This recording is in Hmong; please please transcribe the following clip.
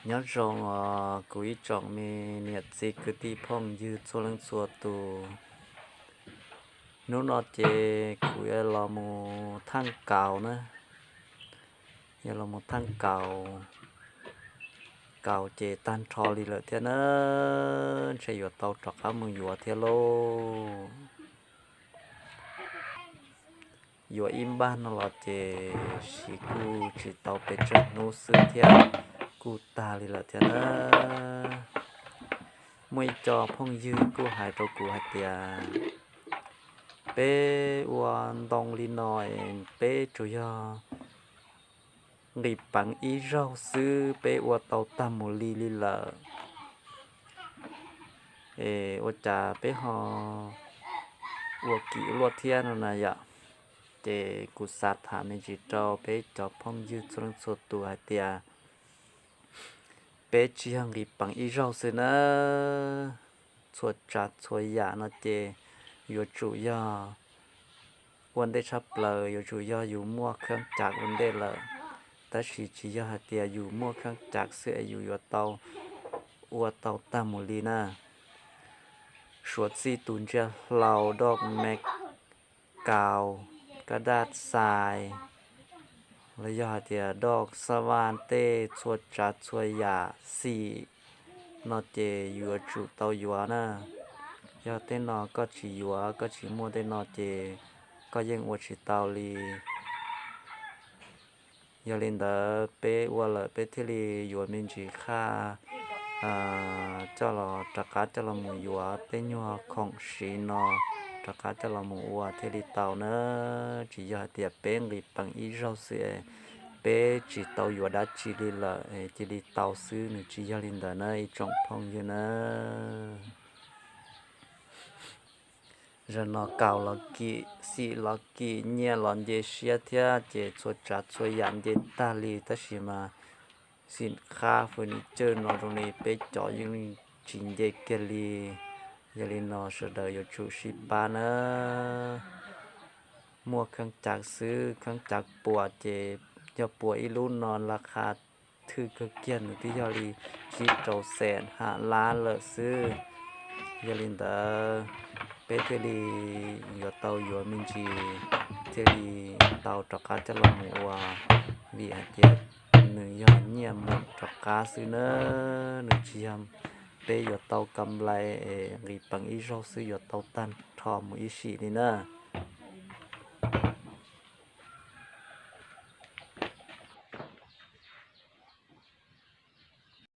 Nyob zoo os kuv ib tsoom me niam txiv kwv tij phooj ywg txhua leej txhua tus. Hnub no ces kuv yuav los mus thaaj kaus na, yuav los mus thaaj kaus. Kaus ces tag nrho li lawm thiab na, ntshe yuav tau rov qab mus yuav thiab lauj. Yuav ib npaj no los ces siv kuj tsis tau pes tsawg hnub xwb thiab kuj tag li lawm thiab na. Muaj ib co phooj ywg kuj hais rau kuv hais tias, peb ua ntoo li no, peb tsuas yog nqis peev ib zaug xwb peb ua tau tag mus li li lawm, es ua cas peb ho ua kim luaj thiab no na yom. Ces kuv xav tham me ntsis rau peb cov phooj ywg txhua leej txhua tus hais tias, peb tsis yog nqis peev ib zaug xwb na. Txhua tsav txhua yam no ces yuav tsum yog ua ntej tshaj plaws yuav tsum yog yus muaj khaub ncaws ua ntej lawm, tab sis tsis yog hais tias yus muaj khaub ncaws xwb es yus yuav tau ua tau tag mus li na. Suav txij tus ntsia hlau, doj me kaus, kaj daj xais, los yog hais tias doj xab vaj tej txhua tsav txhua yam xim no ces yuav tsum tau yuav na. Yog tej no koj tsis yuav, koj tsis muaj tej no ces koj yeej ua tsis tau li. Yog li ntawd peb ua lawm peb thiaj li yuav me ntsis qhaj coj los rov qab coj los mus yuav tej nyuag khoom siv no rov qab coj los mus ua thiaj li tau na. Tsis yog hais tias peb nqis peev ib zaug xwb, peb tsis tau yuav dab tsi li lawm cia li tau xwb, nws tsis yog li ntawd na ib tsoom phooj ywg na. Zaum no kaus los kim, xim los kim, nyiaj los nce siab thiab ces txhua tsav txhua yam nce tag li tab sis mas xim qhab furniture no zoo li peb cov yeej tsis nce kiag li. Yog li no sawv daws yuav tsum sib pab na. Muaj khaub ncaws xwb, khaub ncaws puas ces yog puas ib lub no laj qha thwj kawg kiag nws twb yog li tsib rau xees ham lab lawm xwb. Yog li ntawd peb thiaj li yuav tau yuav me ntsis thiaj li tau rov qab coj los mus ua, vim hais tias nws yog nyiaj mus rov qab xwb na, nws tsis yog peb yuav tau kam nplai es nqis peev ib zaug xwb yuav tau tag nrho mus ib sim li na.